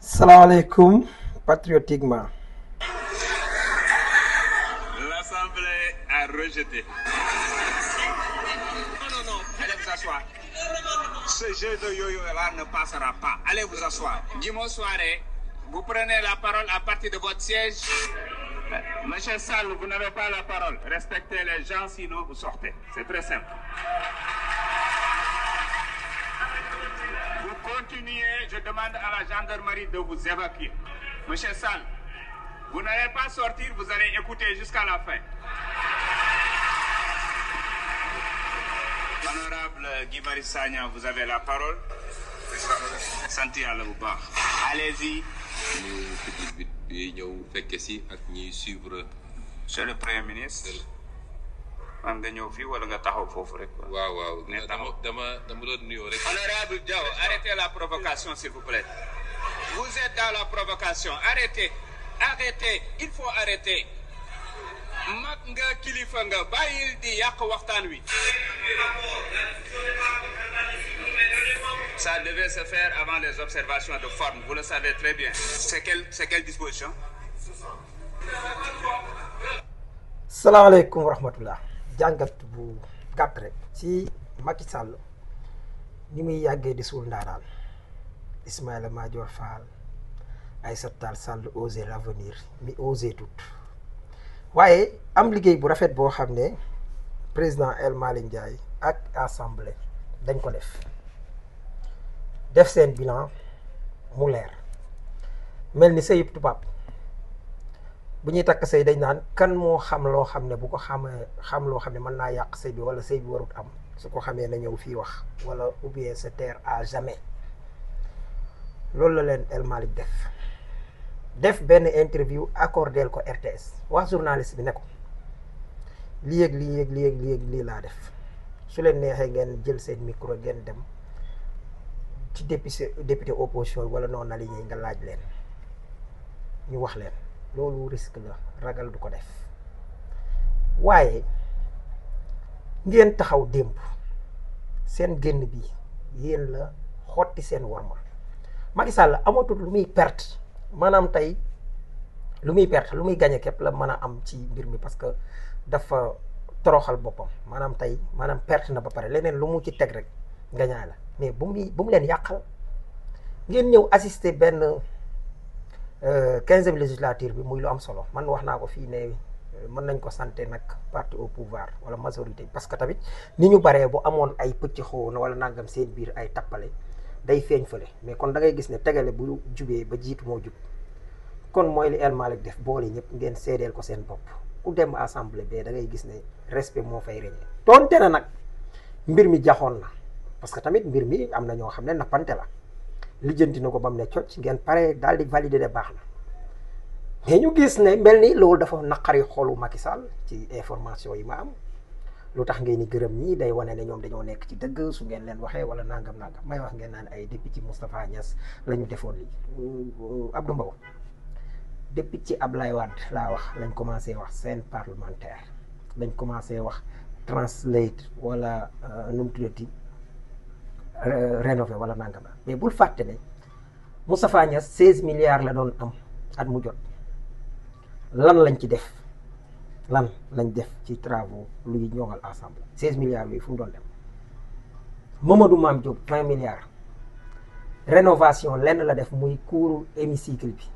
Salaamaaleykum patriotiquement. L'Assemblée a rejeté. Non. Allez vous asseoir. Ce jeu de yo-yo-là ne passera pas. Allez vous asseoir. Dimanche soirée, vous prenez la parole à partir de votre siège. Monsieur Sall, vous n'avez pas la parole. Respectez les gens, sinon vous sortez. C'est très simple. Vous continuez, je demande à la gendarmerie de vous évacuer. Monsieur Sall, vous n'allez pas sortir, vous allez écouter jusqu'à la fin. Honorable Guy Marius Sagna, vous avez la parole. Santi Yàlla bu baax. Allez-y. ñu petite bit bi ñëw fekke si ak ñuy suivre. Monsieur le Premier ministre. man nga ñëw fii wala nga taxaw foofu rek. waaw dama doon nuyoo rek. Honorable Diaw, arrêtez la provocation s'il vous plaît. Vous êtes dans la provocation. Arrêtez. Il faut arrêter. mag nga kilifa nga bàyyil di yàq waxtaan wi. Ça devait se faire avant les observations de forme, vous le savez très bien. C'est quelle disposition? salaamaaleykum wa rahmatullah. jàngat bu gàtt rek ci Macky Sall ni muy yàggee di suul ndaanaan Ismaïla Madior Fall Aïssata Tall Sall oser l'avenir mi oser tout waaye am liggéey bu rafet boo xam ne président El Malick Ndiaye ak assemblée dañ ko def seen bilan mu leer mel ni sëyib tubaab bu ñuy takk sëy dañ naan kan moo xam loo xam ne bu ko xam loo xam ne mën naa yàq sëy bi wala sëy bi warut am su ko xamee na ñëw fii wax wala ou bien se taire à jamais. loolu la leen El Malick def benn interview accordeel ko RTS wax journaliste bi ne ko lii laa def su leen neexee ngeen jël seen micro ngeen dem ci député opposition wala non aligné nga laaj leen ñu wax leen loolu risque la ragal du ko def waaye ngeen taxaw démb seen génn bi yéen la xotti seen worma. Macky Sall amatul lu muy perte maanaam tey lu muy gañe képp la mën a am ci mbir mi parce que dafa toroxal boppam maanaam perte na ba pare leneen lu mu ci teg rek gañaay la mais bu mu leen yàqal ngeen ñëw assister benn 15e législature bi muy lu am solo man wax naa ko fii ne mën nañ ko santé nag parti au pouvoir wala majorité parce que tamit ni ñu baree bu amoon ay pëcc xoo na wala nangam seen biir ay tappale day feeñ fële mais kon da ngay gis ne tegale bu jubee ba jiitu moo jub kon mooy li El Malick def boole ñëpp ngeen seedeel ko seen bopp ku dem assemblée bee da ngay gis ne respect moo fay reñee doonte na nag mbir mi jaxoon na parce que tamit mbir mi am na ñoo xam ne nappante la lijjanti na ko ba mu ne cocc ngeen pare daal di valider de baax na mais ñu gis ne mel ni loolu dafa naqari xolu Macky Sall ci information yi ma am lu tax ngeen ni gërëm ñii day wane ne ñoom dañoo nekk ci dëgg su ngeen leen waxee wala nangam may wax ngeen naan ay député Moustapha Niass la ñu defoon lii Abdou Mbow depuis ci Ablaye Wade laa wax lañ commencé wax scène parlementaire lañ commencé wax translate wala nu mu tuddati rénové wala nangam mais bul fàtte ne Moustapha Niass 16 milliards la doon am at mu jot lan lañ def ci travaux luy ñoŋal assemblée 16 milliards yooyu fu mu doon dem Mamadou Mame Diop 20 milliards rénovation lenn la def muy kuuru hémicycle bi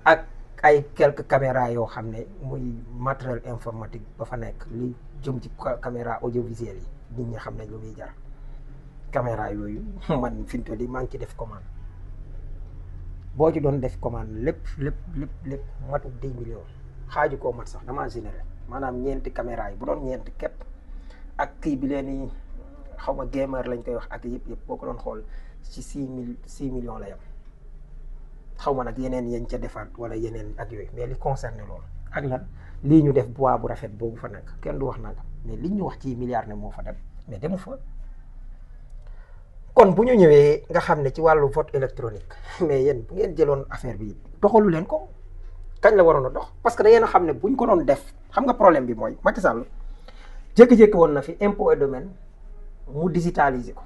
ak ay quelques caméras yoo xam ne muy matériel informatique ba fa nekk li jëm ci caméra audiovisuelle yi nit ñi xam nañ lu muy jar caméra yooyu man fi mu toll nii maa ngi ci def commande boo ci doon def commande lépp matul 10 millions xaaju koo mat sax damaa généré maanaam ñeenti caméra yi bu doon ñeenti képp ak kii bi leen i xaw ma gamer lañ koy wax ak yëpp boo ko doon xool ci 6 millions la yam xaw ma nag yeneen yañ ca defaat wala yeneen ak yooyu mais li concerné loolu ak lan lii ñu def bois bu rafet boobu fa nekk kenn du wax nag mais liñ ñu wax ci milliards ne moo fa dem mais demu fa. kon bu ñu ñëwee nga xam ne ci wàllu vote électronique mais yéen bu ngeen jëloon affaire bi doxalu leen ko kañ la waroon a dox parce que da ngeen a xam ne buñ ko doon def xam nga problème bi mooy Macky Sall jékki-jékki woon na fi impôt et domaine mu digitaliser ko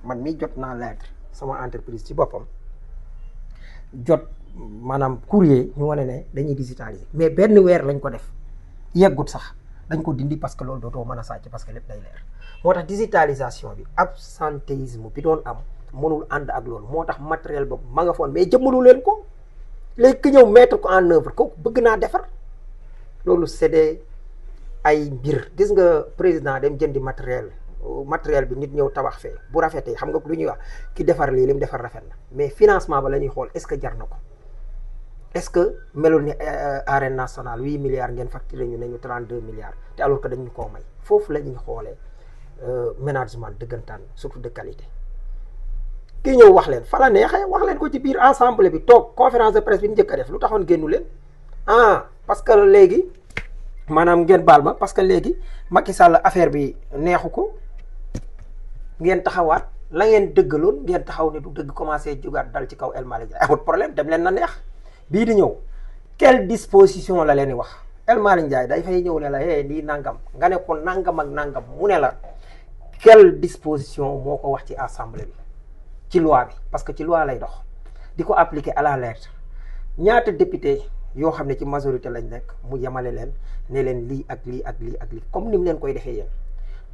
man mi jot naa lettre sama entreprise ci boppam jot maanaam courrier ñu wane ne dañuy digitaliser mais benn weer lañ ko def yeggut sax dañ ko dindi parce que loolu dootoo mën a sàcc parce que lépp day leer moo tax digitalisation bi absentéisme bi doon am mënul ànd ak loolu moo tax matériel boobu ma nga foon mais jëmmalu leen ko léegi ki ñëw mettre ko en œuvre kooku bëgg naa defar loolu c'est des ay mbir gis nga président dem jëndi matériel bi nit ñëw tabax fee bu rafetee xam nga lu ñuy wax ki defar lii lim defar rafet na mais financement ba la ñuy xool est-ce que jar na ko est-ce que melul ni arène nationale 8 milliards ngeen facturé ñu ne ñu 32 milliards te alors que dañu koo may foofu la ñuy xoolee management dëggantaan surtout de qualité kii ñëw wax leen fa la neexee wax leen ko ci biir ensemble bi toog conférence de presse bi ñu njëkk a def lu taxoon génnu leen parce que léegi maanaam ngeen baal ma parce que léegi Macky Sall affaire bi neexu ko ngeen taxawaat la ngeen dëggaloon ngeen taxaw ne du dëgg commencé jugaat dal ci kaw El Malick Ndiaye amul problème dem leen na neex bii di ñëw quelle disposition la leen di wax El Malick Ndiaye day fay ñëw ne la lii nangam nga ne ko nangam ak nangam mu ne la quelle disposition moo ko wax ci assemblée bi ci loi bi parce que ci loi lay dox di ko appliquer à la lettre ñaata député yoo xam ne ci majorité lañ nekk mu yemale leen ne leen lii ak lii ak lii ak lii comme ni mu leen koy defee yéen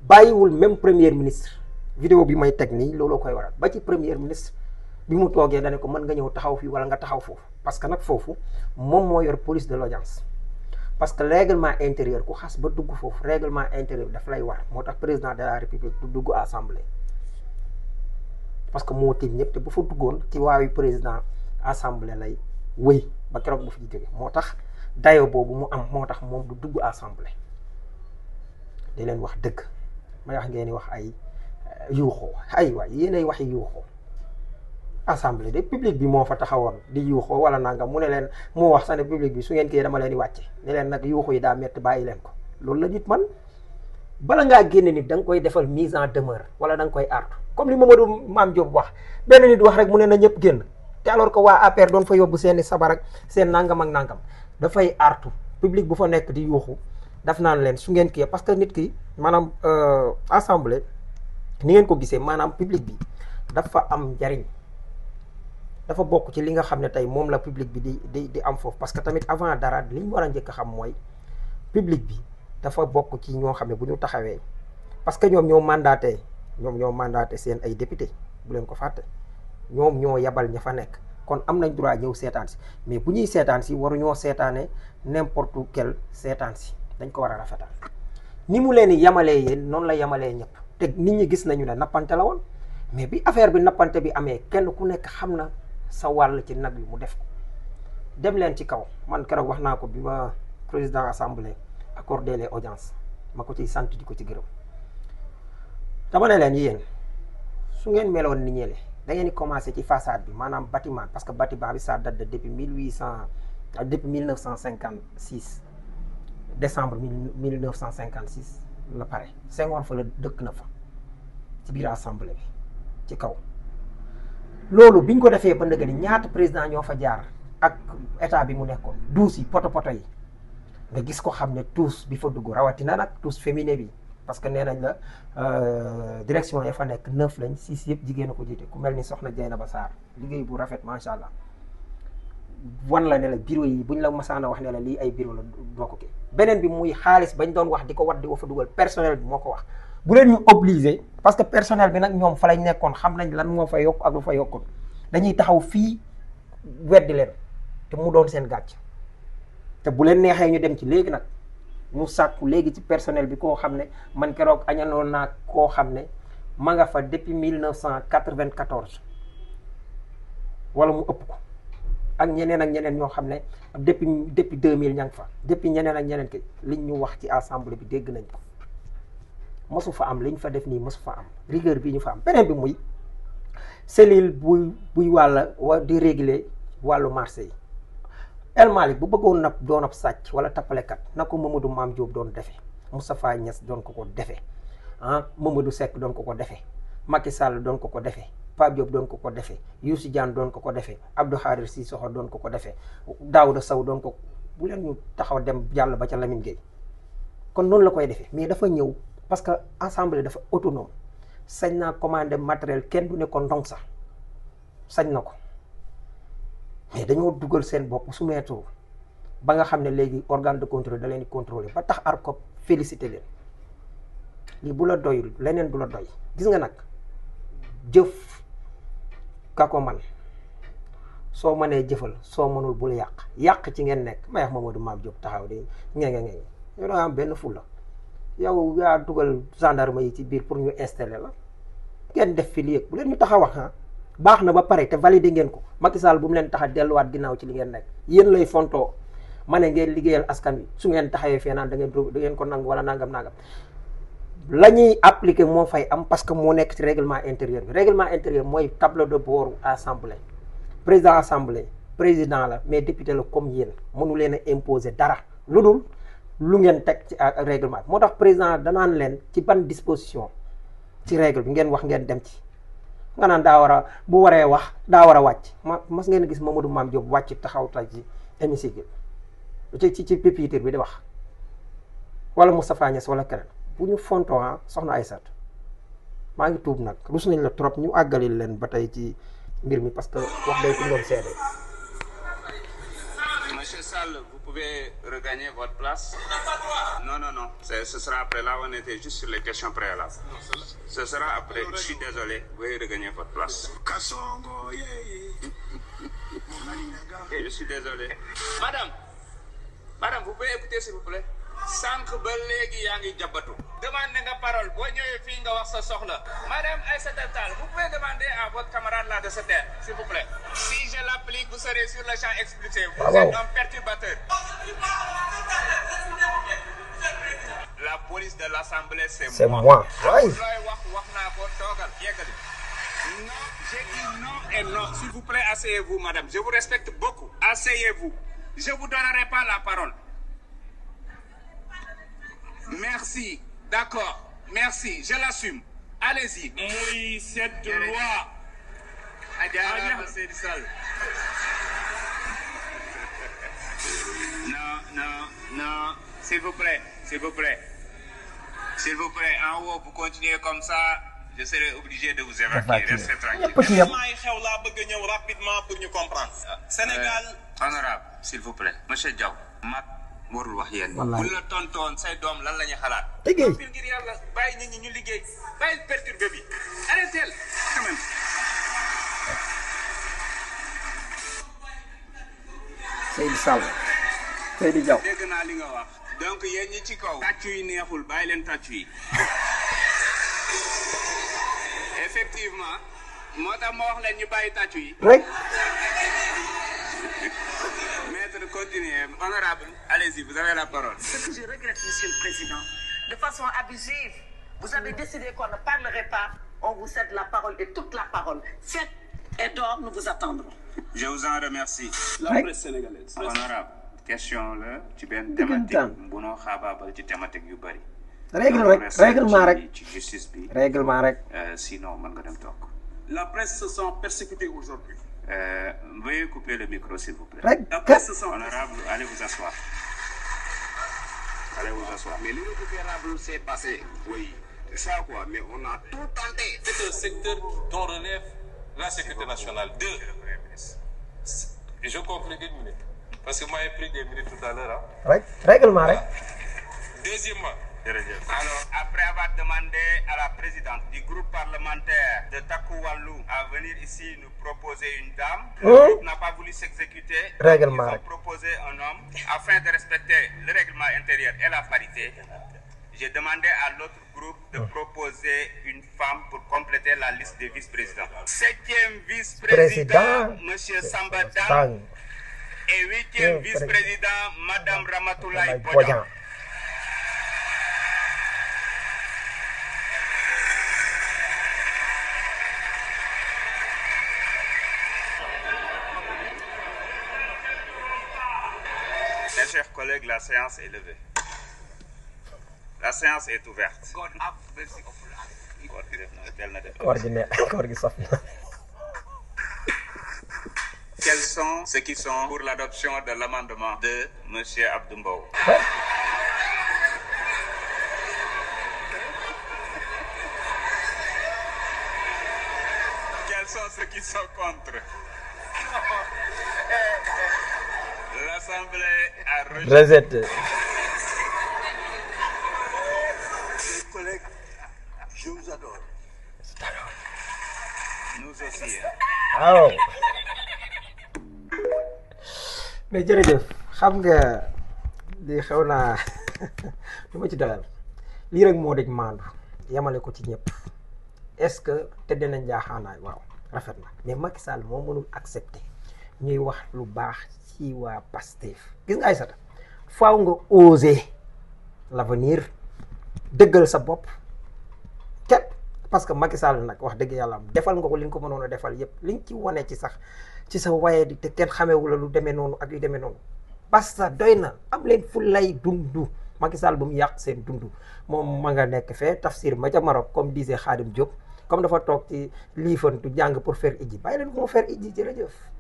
bàyyiwul même premier ministre vidéo bi may teg nii looloo koy waral ba ci premier ministre bi mu toogee dane ko mën nga ñëw taxaw fii wala nga taxaw foofu parce que nag foofu moom moo yor police de l'audience parce que règlement intérieur ku xas ba dugg foofu règlement intérieur daf lay war moo tax président de la république du dugg assemblée parce que moo tiim ñëpp te bu fa duggoon ci waawi président assemblée lay wëy ba keroog bu fi jóge moo tax dayo boobu mu am moo tax moom du dugg assemblée di leen wax dëgg may wax ngeen di wax ay yuuxoo ay waay yéenay waxi yuuxoo assemblée de public bi moo fa taxawoon di yuuxoo wala nangam mu ne leen moo wax sax ne public bi su ngeen kii dama leen di wàcce ne leen nag yuuxu yi daa métti bàyyi leen ko loolu la nit man bala ngaa génne nit da nga koy defal mise en demeure wala da nga koy artu comme li Mamadou Mame Diop wax benn nit wax rek mu ne na ñëpp génn te alors que waa APR doon fa yóbbu seeni sabar ak seen nangam ak nangam dafay artu public bu fa nekk di yuuxu daf naan leen su ngeen kii parce que nit ki maanaam assemblée ni ngeen ko gisee maanaam public bi dafa am njariñ dafa bokk ci li nga xam ne tey moom la public bi di am foofu parce que tamit avant dara li ñu war a njëkk a xam mooy public bi dafa bokk ci ñoo xam ne bu ñu taxawee parce que ñoom ñoo mandaté seen ay député bu leen ko fàtte ñoom ñoo yabal ña fa nekk kon am nañ droit ñëw seetaan si mais bu ñuy seetaan si waruñoo seetaane n'importe quel seetaan si dañ ko war a rafetal ni mu leen yamalee yéen noonu la yamalee ñëpp te nit ñi gis nañu ne nappante la woon mais bi affaire bi nappante bi amee kenn ku nekk xam na sa wàll ci nag bi mu def ko dem leen ci kaw man keroog wax naa ko bi ma président assemblée accordé les audiences ma ko ciy sant di ko ci gërëm dama ne leen yéen su ngeen meloon ni ñële da ngeen di commencé ci façade bi maanaam bâtiment parce que bâtiment bi ça date de depuis 1956 décembre 1956 la pare Senghor fa la dëkk na fa ci biir assemblée bi ci kaw loolu biñ ko defee ba ndëgg ni ñaata président ñoo fa jaar ak état bi mu nekkoon douze yi poto yi nga gis ko xam ne tous bi fa dugg rawatina nag tous féminin bi parce que nee nañ la direction ya fa nekk 9 lañ 6 yëpp jigéen a ko jiite ku mel ni soxna Dieynaba Sarr liggéey bu rafet macha allah wan la ne la bureau yi buñ la masaana wax ne la lii ay bureau la doo ko kii beneen bi muy xaalis bañ doon wax di ko wat di ko fa dugal personnel bi moo ko wax bu leen ñu obligé parce que personnel bi nag ñoom fa lañ nekkoon xam nañ lan moo fa yokk ak lu fa yokkul dañuy taxaw fii weddi leen te mu doon seen gàcc te bu leen neexee ñu dem ci léegi nag ñu sàkku léegi ci personnel bi koo xam ne man keroog añanoon naa koo xam ne ma nga fa depuis 1994 wala mu ëpp ko ak ñeneen ñoo xam ne depuis 2000 ña ngi fa depuis ñeneen ak ñeneen ki liñ ñu wax ci assemblée bi dégg nañ ko mosu fa am liñ fa def nii mosu fa am rigueur bi ñu fa am beneen bi muy cellule buy di réguler wàllu marché yi El Malick bu bëggoon nag doon ab sàcc wala tappalekat na ko Mamadou Mame Diop doon defee Moustapha Niass doon ko defee Mamadou Seck doon ko defee Macky Sall doon ko defee Pape Diop doon ko defee Youssou Diane doon ko defee Abdou Khadir Sissoko doon ko defee Daouda Sow doon ko bu leen ñu taxaw dem jàll ba ca Lamine Gueye kon noonu la koy defee mais dafa ñëw parce que assemblée dafa autonome sañ naa commander matériel kenn du ne ko ndong sax sañ na ko mais dañoo dugal seen bopp soumettre ba nga xam ne léegi organe de contrôle da leen di contrôler ba tax ARCOP félicité leen lii bu la doyul leneen du la doy gis nga nag jëf ka ko man soo mënee jëfal soo mënul bul yàq ci ngeen nekk may wax Mamadou Mame Diop taxaw di ngenge yow da nga am benn fulla yow yaa dugal gendarme yi ci biir pour ñu installer la ngeen def fi li yëg bu leen ñu tax a wax baax na ba pare te validé ngeen ko Macky Sall bu mu leen tax a delluwaat ginnaaw ci li ngeen nekk yéen lay fontoo ma ne ngeen liggéeyal askan wi su ngeen taxawee fee naan da ngeen ko nangu wala nangam la ñuy appliquer moo fay am parce que moo nekk ci règlement intérieur bi règlement intérieur mooy tableau de bord assemblée président assemblée président la mais député la comme yéen mënu leen a imposer dara lu dul lu ngeen teg ci règlement bi moo tax président danaan leen ci ban disposition ci règle bi ngeen wax ngeen dem ci nga naan daa war a bu waree wax daa war a wàcc mas ngeen gis Mamadou Mame Diop wàcc taxaw taj ci hémicycle ci pupitre bi di wax wala Moustapha Niasse wala keneen bu ñu fonto soxna Aïssata maa ngi tuub nag rus nañ la trop ñu àggalil leen ba tey ci mbir mi parce que wax day ku doon seede. Monsieur Sall, vous pouvez regagner votre place. Non, ce sera après. Là, on était juste sur les questions préalables. Ce sera après. Je suis désolé. Vous pouvez regagner votre place. Je suis désolé. Madame, vous pouvez écouter s'il vous plaît. Sànq ba léegi yaa ngi jabatu. Demandez nga parole. Boo ñëwee fii nga wax sa soxla. Madame Aïssata Tall, vous pouvez demander à votre camarade là de se taire, s'il vous plaît. Si je l'applique, vous serez sur le champ expulsé. Vous êtes un perturbateur. La police de l'Assemblée, c'est moi. Ouais. Non, j'ai dit non et non. S'il vous plaît, asseyez-vous, madame. Je vous respecte beaucoup. Asseyez-vous. Je ne vous donnerai pas la parole. Merci. D'accord. Merci. Je l'assume. Allez-y. Oui, cette loi. Non. S'il vous plaît. S'il vous plaît. S'il vous plaît. En haut, vous continuez comme ça. Je serai obligé de vous évacuer. Restez tranquille. Rapidement pour nous comprendre. Sénégal. Honorable, s'il vous plaît. Monsieur Diaw. warul wax yéen bu la tontoon say doom lan la ñuy xalaat fil ngir yàlla bàyyi nit ñi ñu liggéey bàyyi perturbé bi arrêtez quand même Seydou Sall Seydou Diaw dégg naa li nga wax donc yéen ñi ci kaw tàccu yi neexul bàyyi leen tàccu yi effectivement moo tax ma wax leen ñu bàyyi tàccu yi rek continuez. Honorable, allez-y, vous avez la parole. Ce que je regrette, Monsieur le Président, de façon abusive, vous avez décidé qu'on ne parlerait pas, on vous cède la parole et toute la parole. Faites et d'or, nous vous attendrons. Je vous en remercie. La presse sénégalaise. Honorable, question là, tu viens de thématique, bono xabaabal ci thématique yu bari. Règlement rek. Ci justice bi. Règlement rek. Sinon, mën nga dem toog. La presse se sent persécutée aujourd'hui. Veuillez couper le micro, s'il vous plaît. Honorable, allez vous asseoir. Allez vous asseoir. Mais l'irrécupérable s'est passé. Oui, c'est ça quoi. Mais on a tout tenté. C'est un secteur dont relève la sécurité nationale. Deux. Et je conclue 1 minute. Parce que moi, j'ai pris des minutes tout à l'heure. Règlement, rek. Deuxièmement. Alors, après avoir demandé à la présidente du groupe parlementaire de Taku Wallou à venir ici nous proposer une dame, le groupe n'a pas voulu s'exécuter. Règlement. Ils ont proposé un homme afin de respecter le règlement intérieur et la parité. J'ai demandé à l'autre groupe de proposer une femme pour compléter la liste des vice-présidents. 7e vice-président, M. Samba Dam, et 8e vice-président, Mme Ramatoulaye Bodian. Mes chers collègues, la séance est levée. La séance est ouverte. Quels sont ceux qui sont pour l'adoption de l'amendement de M. Abdoumbaou? Quels sont ceux qui sont contre? l'Assemblée a Recette. Mes collègues, je vous adore. nous aussi. waaw. mais jërëjëf xam nga di xew naa lu ma ci doyal lii rek moo dëj maandu yemale ko ci ñëpp est-ce que te dinañ jaaxaanaay waaw rafet na mais Macky Sall moo mënul accepter ñuy wax lu baax ci waa Pastef gis nga Aïssata faaw nga oser l'avenir dëggal sa bopp képp parce que Macky Sall nag wax dëgg yàlla am defal nga ko li nga ko mënoon a defal yépp liñ ci wane ci sax ci sa waye di te kenn xamewu la lu demee noonu ak yu demee noonu parce que doy na am leen fu lay dundu Macky Sall bu mu yàq seen dundu moom ma nga nekk fee tafsir ma ca Maroc comme disait Khadim Diop comme dafa toog ci liifantu jàng pour faire iji bàyyi leen ko mu faire iji jërëjëf